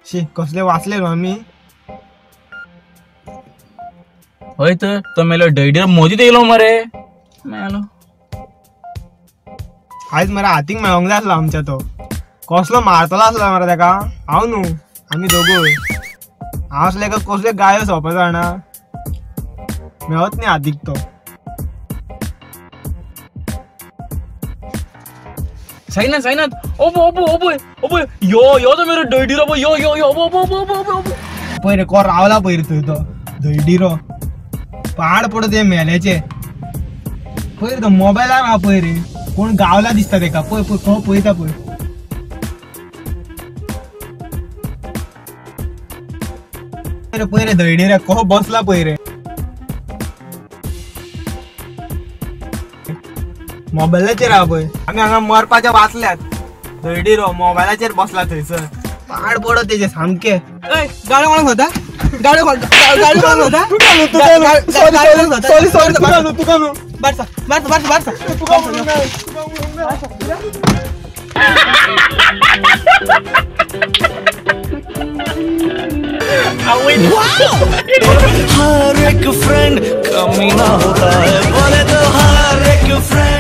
शी कसले वाचले न्हू आमी. हय तर तो मेलो डैडीर मोदीत येयलो मरे मेलो. आयज मरे हातीक मेळोंक जाय आसलो आमच्या तो. कसलो मारतलो आसलो मरे तेका. हांव न्हू आमी दोगूय. हांव आसले का कसले गायो सोंपा जाणा मेळत न्ही हातीक तो. साईनाथ साईनाथ ओबो ओबो ओबो ओबो यो यो तो मेरो डैडीरो यो यो यो ओबो ओबो ओबो ओबो ओबो. पयर को रावला पयर थंय तो डैडीरो पाड पडो ते मेल्याचे. पयर तो मोबायलार आहा पयर कोण गावला दिसता तेका. पळय पळय को पळयता पळय. पयर धैडीरे को बसला पयर मोबायलाचेर आहा पळय. आमी हांगा मरपाच्या वाचल्यात. धैडीरो मोबायलाचेर बसला थंयसर. पाड पडो तेजे सामके. गाडो कोणाक होता? गाडो गाडो कोणाक होता? सॉरी सॉरी तुका न्हू तुका न्हू. बारसा बारसा बारसा बारसा तुका म्हणूंक नाय, तुका म्हणूंक नाय. हर एक फ्रेंड कमी ना होता है, बोले तो हर एक फ्रेंड.